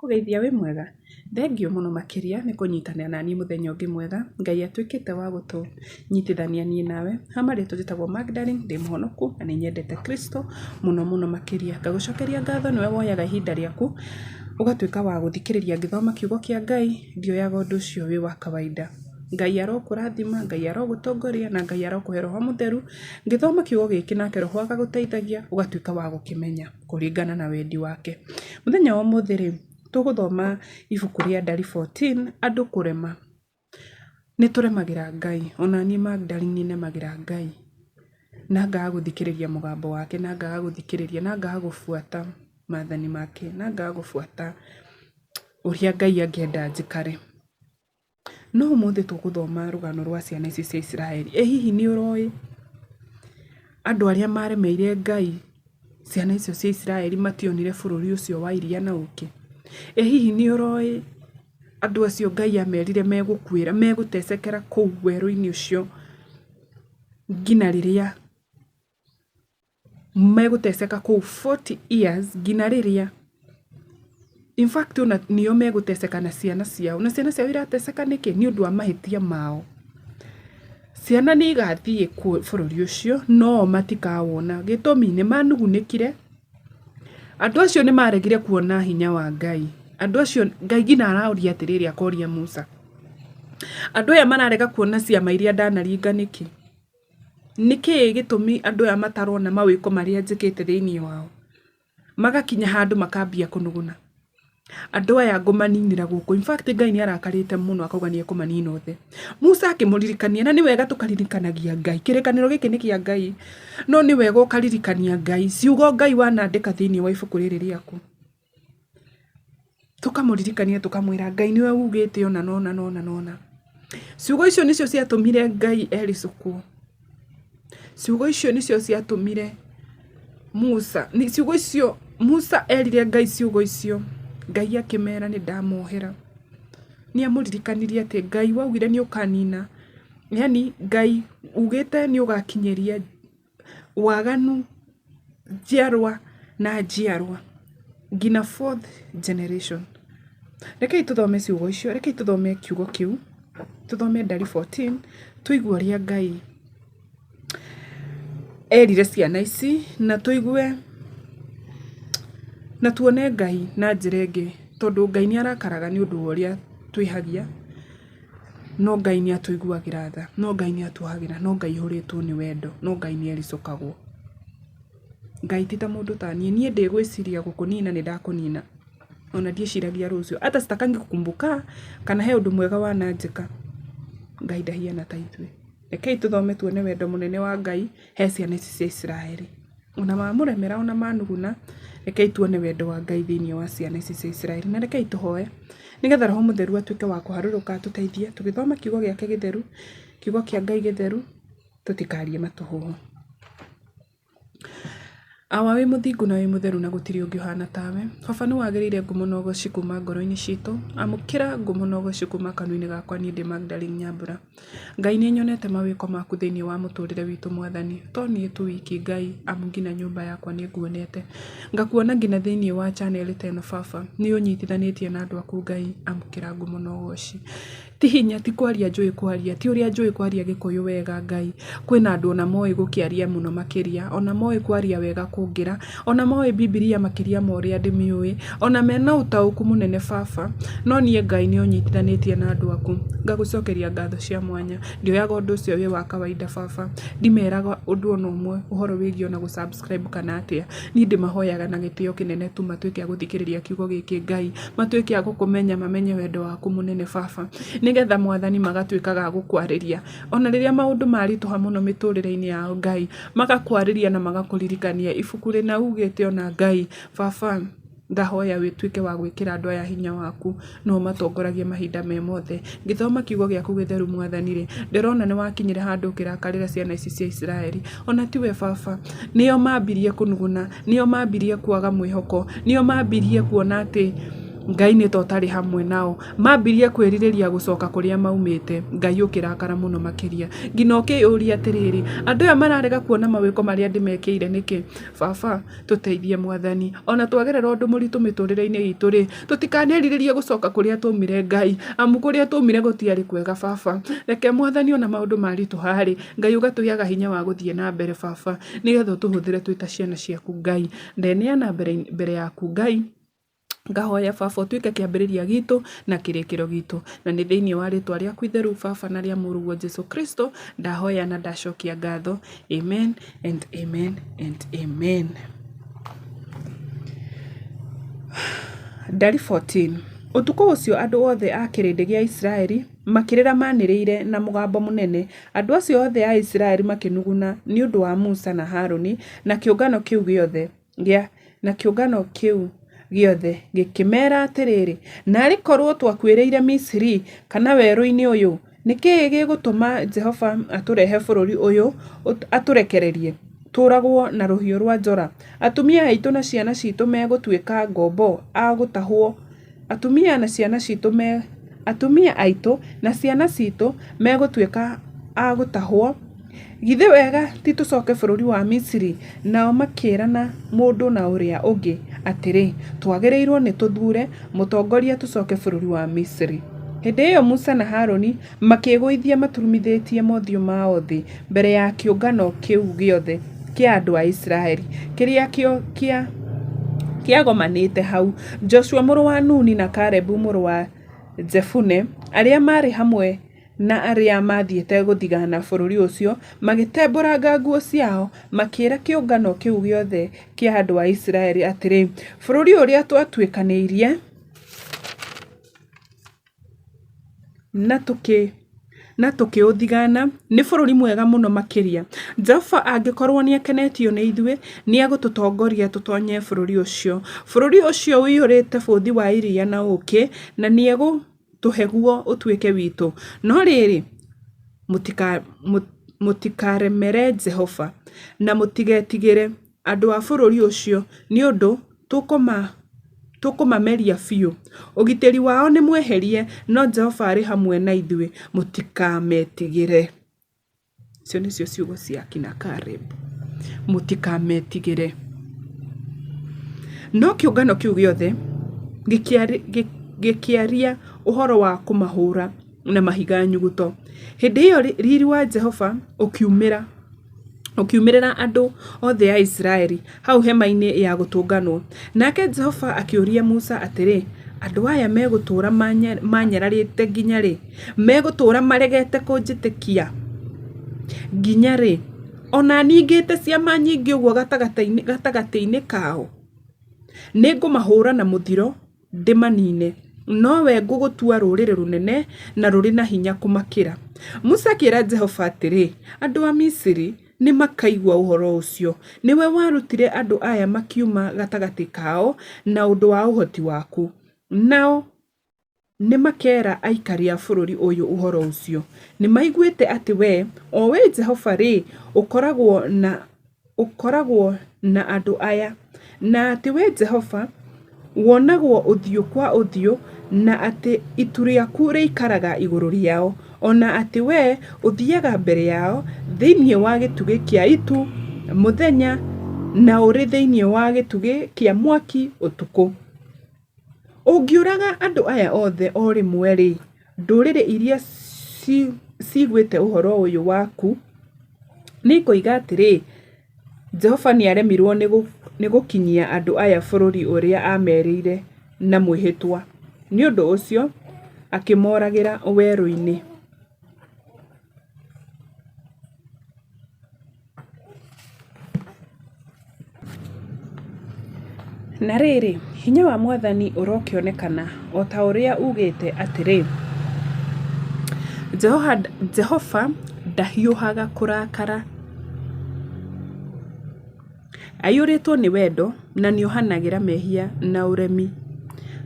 Ndakũgeithia wĩ mwega? Thengiũ mũno makĩria nĩ kũnyitanĩra naniĩ mũthenya ũngĩ mwega, Ngai atuĩkĩte wa gũtũnyitithania niĩ nawe. Ha marĩtwa njĩtagwo Magdalene, ndĩ mũhonoku na nĩ nyendete Kristo mũno mũno makĩria. Ngagũcokeria ngatho nĩwe woyaga ihinda rĩaku ũgatuĩka wa gũthikĩrĩria ngĩthoma kiugo kĩa Ngai, ndioyaga ũndũ ũcio wĩ wa kawaida. Ngai arokũrathima, Ngai arogũtongoria na Ngai arokũhe roho mũtheru. Ngĩthoma kiugo gĩkĩ nake roho agagũteithagia ũgatuĩka wa gũkĩmenya kũringana na wendi wake. Mũthenya wa ũmũthĩ rĩ, tũgũthoma ibuku rĩa Ndari 14, andũ kũrema. Nĩ tũremagĩra Ngai, ona niĩ Magdalene nĩ nemagĩra Ngai, na ngaga gũthikĩrĩria mũgambo wake, na ngaga gũthikĩrĩria, na ngaga gũbuata maathani make, na ngaga gũbuata ũrĩa Ngai angĩenda njikare. No ũmũthĩ tũgũthoma rũgano rwa ciana ici cia Isiraeli. Ĩ hihi nĩ ũroĩ andũ arĩa maremeire Ngai, ciana icio cia Isiraeli mationire bũrũri ũcio wa iria na ũkĩ? Ĩ hihi nĩ ũroĩ andũ acio Ngai amerire megũkuĩra, megũtecekera kũu werũ-inĩ ũcio nginya rĩrĩa megũteceka kũu 40 years nginya rĩrĩa in fact ona nĩo megũteceka na ciana ciao. Na ciana ciao irateceka nĩkĩ? Nĩ ũndũ wa mahĩtia mao. Ciana nĩ igathiĩ bũrũri ũcio no o matikawona. Gĩtũmi nĩ manugunĩkire, andũ acio nĩ maregire kuona hinya wa Ngai. Andũ acio, Ngai nginya aroria atĩrĩrĩ akoria Musa, andũ aya mararega kuona ciama iria ndanaringa nĩkĩ? Nĩ kĩĩ gĩtũmi andũ aya matarona mawĩko marĩa njĩkĩte thĩinĩ wao? Magakinya handũ makambia kũnuguna. Andũ aya ngũmaninĩra gũkũ. In fact Ngai nĩ arakarĩte mũno akauga nĩ ekũmanina othe. Musa akĩmũririkania, na nĩ wega tũkaririkanagia Ngai. Kĩrĩkanĩro gĩkĩ nĩ kĩa Ngai, no nĩ wega ũkaririkania Ngai ciugo Ngai wanandĩka thĩinĩ wa ibuku rĩrĩ rĩaku. Tũkamũririkania tũkamwĩra Ngai nĩwe ugĩte ũna na ũna na ũna na ũna. Ciugo icio nĩcio ciatũmire Ngai ericũkwo. Ciugo icio nĩcio ciatũmire Musa, ciugo icio Musa erire Ngai ciugo icio, Ngai akĩmera nĩ ndamohera. Nĩ amũririkanirie atĩ Ngai waugire nĩ ũkanina, yaani Ngai ugĩte nĩ ũgakinyĩria waganu njiarwa na njiarwa nginya fourth generation. Rekei tũthome ciugo icio, rekei tũthome kiugo kĩu, tũthome Ndari 14, tũigue ũrĩa Ngai erire ciana ici na tũigue na tuone Ngai na njĩra ĩngĩ, tondũ Ngai nĩ arakaraga nĩ ũndũ wa ũrĩa twĩhagia. No Ngai nĩ atũiguagĩra tha, no Ngai nĩ atuohagĩra, no Ngai aihũrĩtwo nĩ wendo, no Ngai nĩ ericũkagwo. Ngai ti ta mũndũ ta niĩ, niĩ ndĩgwĩciria gũkũnina nĩ ndakũnina, ona ndiĩciragia rũciũ. Hata sitakangi kukumbuka kana he ũndũ mwega wananjĩka. Ngai ndahiana ta ithuĩ. Rekei tũthome tuone wendo mũnene wa Ngai he ciana ici cia Isiraeli. Ona mamũremera ona manuguna, rekei tuone wendo wa Ngai thĩinĩ wa ciana ici cia Isiraeli. Na rekei tũhoe, nĩgetha Roho Mũtheru atuĩke wa kũharũrũka atũteithie tũgĩthoma kiugo gĩake gĩtheru, kiugo kĩa Ngai gĩtheru, tũtikarie matũhũhũ. Awa wĩ mũthingu na wĩ mũtheru na gũtirĩ ũngĩ ũhana tawe. Baba nĩ wagĩrĩire ngumo na ũgoci kuma ngoro-inĩ citũ. Amũkĩra ngumo na ũgoci kuma kanua-inĩ gakwa niĩ ndĩ Magdalene Nyambura. Ngai nĩ nyonete mawĩko maku thĩinĩ wa mũtũrĩre witũ Mwathani. To niĩ tu wiki Ngai, amu nginya nyũmba yakwa nĩ nguonete. Ngakuona nginya thĩinĩ wa channel ta ĩno Baba. Nĩ ũnyitithanĩtie na andũ aku Ngai, amũkĩra ngumo na ũgoci. Ti hinya, ti kwaria njũĩ kwaria, ti ũrĩa njũĩ kwaria gĩkũyũ wega Ngai. Kwĩna andũ ona moĩ gũkĩaria mũno makĩria, ona moĩ kwaria wega kũngĩra, ona moĩ Bibilia makĩria ma ũrĩa ndĩmĩũĩ, ona mena ũtaũku mũnene Baba. No niĩ Ngai nĩ ũnyitithanĩtie na andũ aku. Ngagũcokeria ngatho cia mwanya. Ndioyaga ũndũ ũcio wĩ wa kawaida Baba. Ndimeraga ũndũ ona ũmwe ũhoro wĩgiĩ ona gũ subscribe kana atĩa. Niĩ ndĩmahoyaga na gĩtĩo kĩnene tu matuĩke a gũthikĩrĩria kiugo gĩkĩ Ngai, matuĩke a gũkũmenya mamenye wendo waku mũnene Baba, nĩgetha Mwathani magatuĩkaga a gũkwarĩria. Ona rĩrĩa maũndũ maritũha mũno mĩtũrĩre-inĩ yao Ngai, magakwarĩria na magakũririkania ibuku rĩna ugĩte ona Ngai, Baba ndahoya ũtuĩke wa gwĩkĩra andũ aya hinya waku na ũmatongoragie mahinda me mothe. Ngĩthoma kiugo gĩaku gĩtheru Mwathani rĩ, ndĩrona nĩ wakinyire handũ ũkĩrakarĩra ciana ici cia Isiraeli. Ona tiwe baba, nĩo mambirie kũnuguna, nĩo mambirie kwaga mwĩhoko, nĩo mambirie kuona atĩ Ngai nĩ ta ũtarĩ hamwe nao. Mambirie kwĩrirĩria gũcoka kũrĩa maumĩte. Ngai ũkĩrakara mũno makĩria. Nginya ũkĩyũria atĩrĩrĩ, andũ aya mararega kuona mawĩko marĩa ndĩmekĩire nĩkĩ? Baba, tũteithie Mwathani. Ona twagerera ũndũ mũritũ mĩtũrĩre-inĩ itũ-rĩ, tũtikanerirĩrie gũcoka kũrĩa twaumire Ngai, amu kũrĩa twaumire gũtiarĩ kwega Baba. Reke Mwathani ona maũndũ maritũha-rĩ, Ngai ũgatũheaga hinya wa gũthiĩ na mbere Baba, nĩgetha ũtũhũthĩre twĩ ta ciana ciaku Ngai. Ndeneana mbere yaku Ngai, ngahoya Baba ũtuĩke kĩambĩrĩria gitũ na kĩrĩkĩro gitũ. Na nĩ thĩinĩ wa rĩtwa rĩaku itheru Baba na rĩa mũrũguo Jesu Kristo, ndahoya na ndacokia ngatho. Amen and amen and amen. Ndari 14. Ũtukũ ũcio andũ othe a kĩrĩndĩ gĩa Isiraeli makĩrĩra manĩrĩire na mũgambo mũnene. Andũ acio othe a Isiraeli makĩnuguna nĩ ũndũ wa Musa na Harũni, na kĩũngano kĩu gĩothe gĩa na kĩũngano kĩu gĩothe gĩkĩmeera atĩrĩ, Naarĩ korũo twakuĩrĩire Misiri kana werũ-inĩ ũyũ! Nĩ kĩĩ gĩgũtũma Jehova atũrehe bũrũri ũyũ atũrekererie tũũragwo na rũhiũ rwa njora? Atumia aitũ na ciana citũ megũtuĩka ngombo a gũtahwo. Atumia na ciana citũ me atumia aitũ na ciana citũ megũtuĩka a gũtahwo. Githĩ wega ti tũcoke bũrũri wa Misiri? Nao makĩĩrana mũndũ na ũrĩa ũngĩ atĩrĩ, Twagĩrĩirwo nĩ tũthuure mũtongoria tũcoke bũrũri wa Misiri. Hĩndĩ ĩyo Musa na Harũni makĩĩgũithia maturumithĩtie mothiũ mao thĩ mbere ya kĩũngano kĩu gĩothe kĩa andũ a Isiraeli kĩrĩa kĩagomanĩte hau. Joshua mũrũ wa Nuni na Kalebu mũrũ wa Jefune, arĩa maarĩ hamwe na arĩa maathiĩte gũthigaana bũrũri ũcio, magĩtembũranga nguo ciao, makĩĩra kĩũngano kĩu gĩothe kĩa andũ a Isiraeli atĩrĩ, Bũrũri ũrĩa twatuĩkanĩirie na tũkĩũthigaana nĩ bũrũri mwega mũno makĩria. Jehova angĩkorũo nĩakenetio nĩ ithuĩ, nĩegũtũtongoria tũtoonye bũrũri ũcio. Bũrũri ũcio ũiyũrĩte bũthi wa iria na ũũkĩ, na nĩegũtũhe guo ũtuĩke witũ. No rĩrĩ, mũtikaremere Jehova, na mũtigetigĩre andũ a bũrũri ũcio, nĩ ũndũ tũkũmameria biũ. Ũgitĩri wao nĩ mweherie, no Jehova arĩ hamwe na ithuĩ. Mũtikametigĩre. Icio nĩcio ciugo cia kina Caleb. Mũtikametigĩre. No kĩũngano kĩu gĩothe gĩkĩaria ũhoro wa kũmahũũra na mahiga nyuguto. Hĩndĩ ĩyo riri wa Jehova ũkiumĩra ũkiumĩrĩra andũ othe a Isiraeli hau hema-inĩ ya gũtũnganwo. Nake Jehova akĩũria Musa atĩrĩ, Andũ aya megũtũũra manyararĩte nginya rĩ? Megũtũũra maregete kũnjĩtĩkia nginya rĩ, o na ningĩte ciama nyingĩ ũguo gatagatĩ-inĩ kao? Nĩngũmahũũra na mũthiro ndĩmaniine, no wee ngũgũtua rũrĩrĩ rũnene na rũrĩ na hinya kũmakĩra. Musa akĩĩra Jehova atĩrĩ, Andũ a Misiri nĩ makaigua ũhoro ũcio. Nĩwe warutire andũ aya makiuma gatagatĩ kao na ũndũ wa ũhoti waku, nao nĩ makeera aikari a bũrũri ũyũ ũhoro ũcio. Nĩ maiguĩte atĩ wee, o wee Jehova-rĩ, ũkoragwo na ũkoragwo na andũ aya, na atĩ wee Jehova, wonagwo ũthiũ kwa ũthiũ, na atĩ itu rĩaku rĩikaraga igũrũ rĩao, o na atĩ wee ũthiaga mbere yao thĩinĩ wa gĩtugĩ kĩa itu mũthenya na ũrĩ thĩinĩ wa gĩtugĩ kĩa mwaki ũtukũ. Ũngĩũraga andũ aya othe o rĩmwe-rĩ, ndũrĩrĩ iria ciiguĩte ũhoro ũyũ waku nĩikoiga atĩrĩ, 'Jehova nĩaremirwo nĩ gũkinyia andũ aya bũrũri ũrĩa aamerĩire na mwĩhĩtwa, nĩ ũndũ ũcio akĩmooragĩra werũ-inĩ.' Na rĩrĩ, hinya wa Mwathani ũrokĩonekana, o ta ũrĩa uugĩte atĩrĩ, Jehova ndahiũhaga kũrakara, aiyũrĩtwo nĩ wendo, na nĩohanagĩra mehia na ũremi,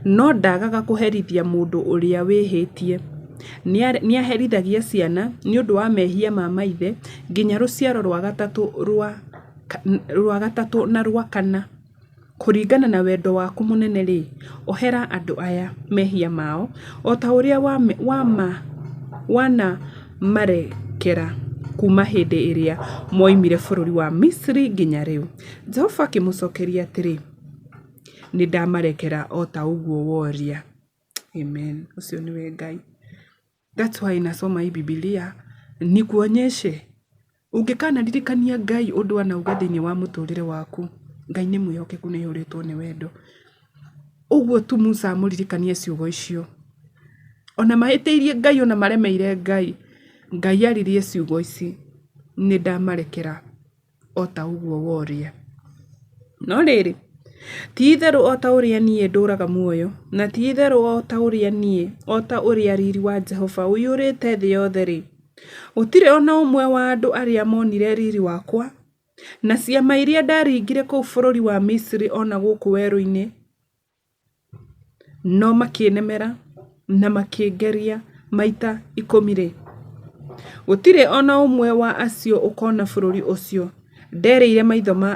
no ndaagaga kũherithia mũndũ ũrĩa wĩhĩtie. Nĩaherithagia ciana nĩ ũndũ wa mehia ma maithe nginya rũciaro rwa gatatũ na rwa kana. Kũringana na wendo waku mũnene-rĩ, ohera andũ aya mehia mao, o ta ũrĩa wanamarekera kuuma hĩndĩ ĩrĩa moimire bũrũri wa Misiri nginya rĩu. Jehova akĩmũcookeria atĩrĩ, Nĩndamarekera o ta ũguo woria. Amen. Ũcio nĩwe Ngai. That's why nasoma hii Biblia nikuonyeshe ũngĩkanaririkania Ngai ũndũ anauga thĩinĩ wa mũtũrĩre waku, Ngai nĩ mwĩhokeku na aihũrĩtwo nĩ wendo. Ũguo tu Musa amũririkanie ciugo icio. Ona mahĩtĩirie Ngai ona maremeire Ngai, Ngai aririe ciugo ici, nĩ ndamarekera o ta ũguo woria. No rĩrĩ, ti-itherũ o ta ũrĩa niĩ ndũũraga muoyo, na ti-itherũ o ta ũrĩa niĩ, o ta ũrĩa riri wa Jehova ũiyũrĩte thĩ yothe-rĩ, gũtirĩ o na ũmwe wa andũ arĩa monire riri wakwa, na ciama iria ndaringire kũu bũrũri wa Misiri o na gũkũ werũ-inĩ, no makĩnemera na makĩngeria maita ikũmi-rĩ, gũtirĩ o na ũmwe wa acio ũkona bũrũri ũcio nderĩire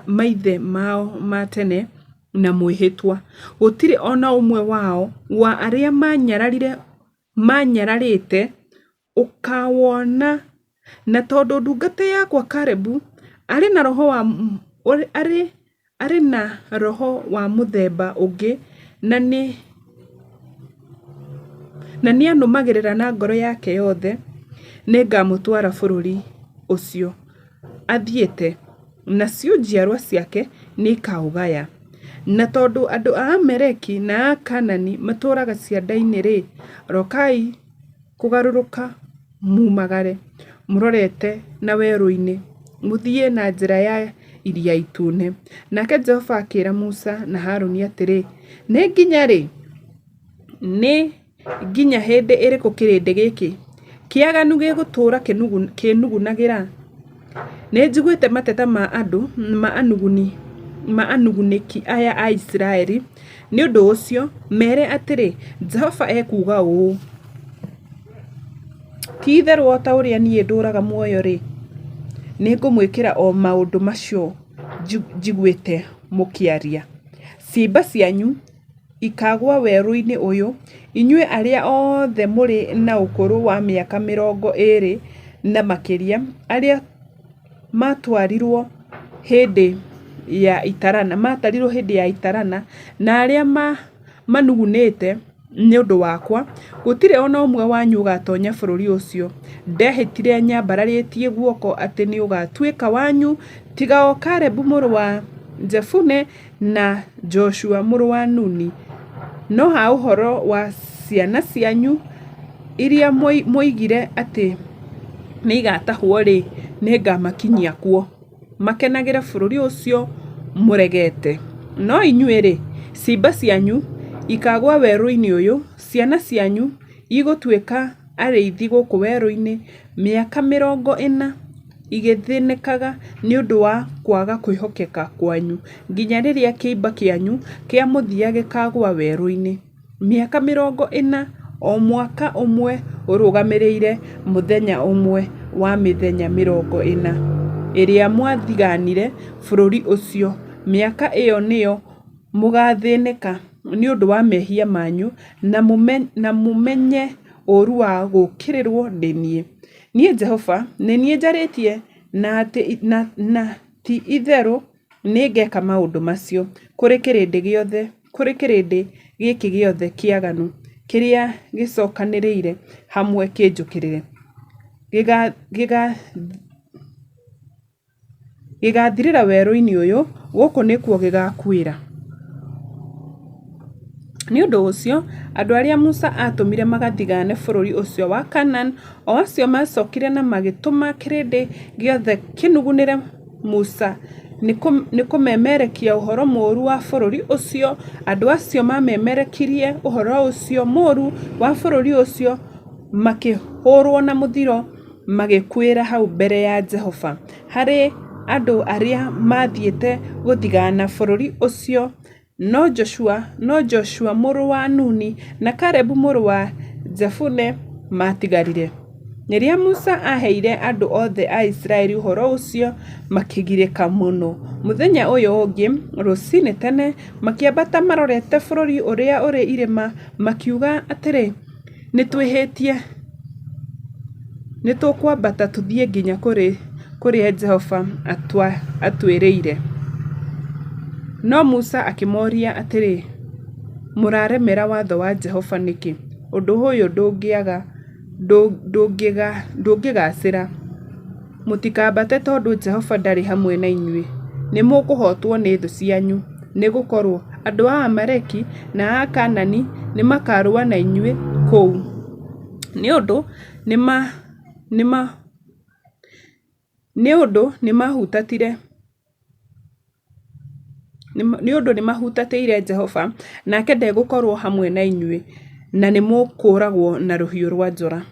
maithe mao ma tene na mwĩhĩtwa, gũtirĩ o na ũmwe wao wa arĩa maanyararĩte ũkaawona. Na tondũ ndungata yakwa Kalebu arĩ na roho wa, arĩ, arĩ na roho wa mũthemba ũngĩ na nĩ na nĩanũmagĩrĩra na ngoro yake yothe, nĩngamũtwara bũrũri ũcio athiĩte, nacio njiarwa ciake nĩikaũgaya. Na tondũ andũ a Amaleki na a Kaanani matũũraga cianda-inĩ-rĩ, rokai kũgarũrũka mumagare mũrorete na werũ-inĩ, mũthiĩ na njĩra ya Iria Itune. Nake Jehova akĩra Musa na Harũni atĩrĩ, Nĩ nginya rĩ? Nĩ nginya hĩndĩ ĩrĩkũ kĩrĩndĩ gĩkĩ kĩaganu gĩgũtũũra kĩnugunagĩra? Nĩ njiguĩte mateta ma andũ, ma anugunĩki aya a Isiraeli. Nĩ ũndũ ũcio, meere atĩrĩ, 'Jehova ekuuga ũũ, Ti-itherũ o ta ũrĩa niĩ ndũũraga muoyo-rĩ, nĩngũmwĩkĩra o maũndũ macio njiguĩte mũkĩaria. Ciimba cianyu ikaagũa werũ-inĩ ũyũ, inyuĩ arĩa othe mũrĩ na ũkũrũ wa mĩaka mĩrongo ĩĩrĩ na makĩria, arĩa maatwarirwo hĩndĩ ya itarana, maatarirwo hĩndĩ ya itarana, na arĩa manugunĩte nĩ ũndũ wakwa, gũtirĩ o na ũmwe wanyu ũgaatoonya bũrũri ũcio ndehĩtire nyambararĩtie guoko atĩ nĩũgatuĩka wanyu, tiga o Kalebu mũrũ wa Jefune na Joshua mũrũ wa Nuni. No ha ũhoro wa ciana cianyu iria mwoigire atĩ nĩigatahwo-rĩ, nĩngamakinyia kuo, makenagĩre bũrũri ũcio mũregete. No inyuĩ-rĩ, ciimba cianyu ikaagũa werũ-inĩ ũyũ, ciana cianyu igũtuĩka arĩithi gũkũ werũ-inĩ mĩaka mĩrongo ĩna, igĩthĩnĩkaga nĩ ũndũ wa kwaga kwĩhokeka kwanyu, nginya rĩrĩa kĩimba kĩanyu kĩa mũthia gĩkaagũa werũ-inĩ. Mĩaka mĩrongo ĩna, o mwaka ũmwe ũrũgamĩrĩire mũthenya ũmwe wa mĩthenya mĩrongo ĩna ĩrĩa mwathigaanire bũrũri ũcio, mĩaka ĩyo nĩyo mũgaathĩnĩka nĩ ũndũ wa mehia manyu na mũmenye ũũru wa gũũkĩrĩrũo nĩ niĩ. Niĩ Jehova, nĩ niĩ njarĩtie, na ti itherũ nĩ ngeeka maũndũ macio kũrĩ kĩrĩndĩ gĩothe, kũrĩ kĩrĩndĩ gĩkĩ gĩothe kĩaganu kĩrĩa gĩcokanĩrĩire hamwe kĩnjũkĩrĩre. Gĩgaathirĩra werũ-inĩ ũyũ, gũkũ nĩkuo gĩgaakuĩra. Nĩ ũndũ ũcio andũ arĩa Musa aatũmire magathigaane bũrũri ũcio wa Kaanani, o acio maacokire na magĩtũma kĩrĩndĩ gĩothe kĩnugunĩre Musa nĩ kũmemerekia ũhoro mũũru wa bũrũri ũcio, andũ acio maamemerekirie ũhoro ũcio mũũru wa bũrũri ũcio makĩhũũrũo na mũthiro magĩkuĩra hau mbere ya Jehova, harĩ andũ arĩa maathiĩte gũthigaana bũrũri ũcio. No Joshua mũrũ wa Nuni na Kalebu mũrũ wa Jefune maatigarire. Rĩrĩa Musa aaheire andũ othe a Isiraeli ũhoro ũcio, makĩgirĩka mũno. Mũthenya ũyũ ũngĩ, rũcinĩ tene, makĩambata marorete bũrũri ũrĩa ũrĩ irĩma, makiuga atĩrĩ, Nĩ twĩhĩtie. Nĩ tũkwambata tũthiĩ nginya kũrĩa Jehova atwĩrĩire. No Musa akĩmooria atĩrĩ, Mũraremera watho wa Jehova nĩkĩ? Ũndũ ũyũ ndũngĩgaacĩra. Mũtikambate tondũ Jehova ndarĩ hamwe na inyuĩ. Nĩ mũkũhootwo nĩ thũ cianyu, nĩ gũkorũo andũ a Amaleki na a Kaanani nĩ makaarũa na inyuĩ kũu. Nĩ ũndũ nĩ mahutatĩire Jehova, nake ndegũkorũo hamwe na inyuĩ, na nĩ mũkũũragwo na rũhiũ rwa njora.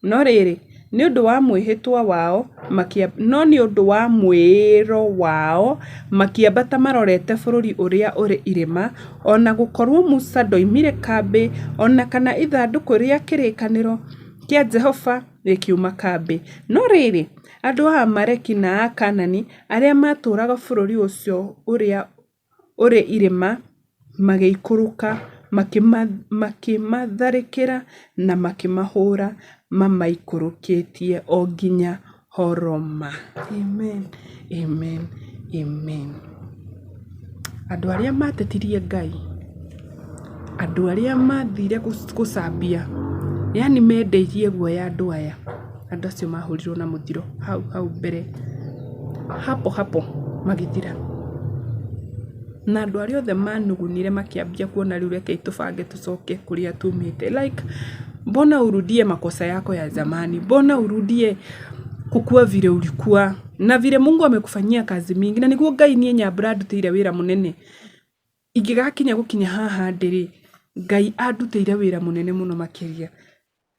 No rĩrĩ, nĩ ũndũ wa mwĩhĩtwa wao, no nĩ ũndũ wa mwĩĩro wao, makĩambata marorete bũrũri ũrĩa ũrĩ irĩma, o na gũkorũo Musa ndoimire kambĩ, o na kana ithandũkũ rĩa kĩrĩkanĩro kĩa Jehova rĩkiuma kambĩ. No rĩrĩ, andũ a Amaleki na a Kaanani arĩa maatũũraga bũrũri ũcio ũrĩa ũrĩ irĩma magĩikũrũka, makĩmatharĩkĩra na makĩmahũũra mamaikũrũkĩtie o nginya Horoma. Amen, amen, amen. Andũ arĩa matetirie Ngai, andũ arĩa mathire gũcambia, yaani mendeirie guoya andũ aya, andũ acio mahũrirwo na mũthiro hau hau mbere, hapo hapo magĩthira. Na andũ arĩa othe manugunire makĩambia kuona rĩu rekei tũbange tũcoke kũrĩa tumĩte. Like, mbona urudie makosa yako ya zamani? Mbona urudie kukua vile ulikuwa? Na vile Mungu amekufanyia kazi mingi, na nĩguo Ngai niĩ Nyambura andutĩire wĩra mũnene. Ingĩgakinya gũkinya haha ndĩ-rĩ, Ngai andutĩire wĩra mũnene mũno makĩria.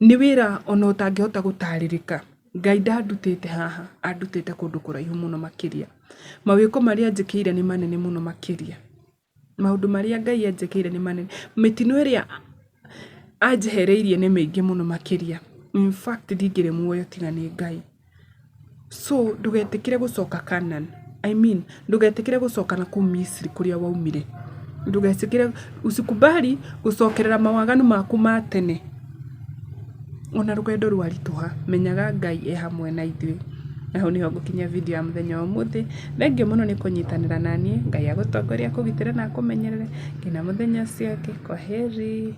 Nĩ wĩra ona ũtangĩhota gũtarĩrĩka. Ngai ndandutĩte haha, andutĩte kũndũ kũraihu mũno makĩria. Mawĩko marĩa anjĩkĩire nĩ manene mũno makĩria. Maũndũ marĩa Ngai anjĩkĩire nĩ manene. Mĩtino ĩrĩa anjehereirie nĩ mĩingĩ mũno makĩria. In fact ndingĩrĩ muoyo tiga nĩ Ngai. So ndũgetĩkĩre gũcoka Canaan. I mean, ndũgetĩkĩre gũcoka na kũu Misiri kũrĩa waumire. Ndũgetĩkĩre, usikubali gũcokerera mawaganu maku ma tene. Ona rũgendo rwaritũha, menyaga Ngai e hamwe na ithuĩ. Na hau nĩho ngũkinyia video ya mũthenya wa ũmũthĩ. Thengiũ mũno nĩ kũnyitanĩra naniĩ. Ngai agũtongorie, akũgitĩre na akũmenyerere nginya mũthenya ũcio ũngĩ. Kwaheri.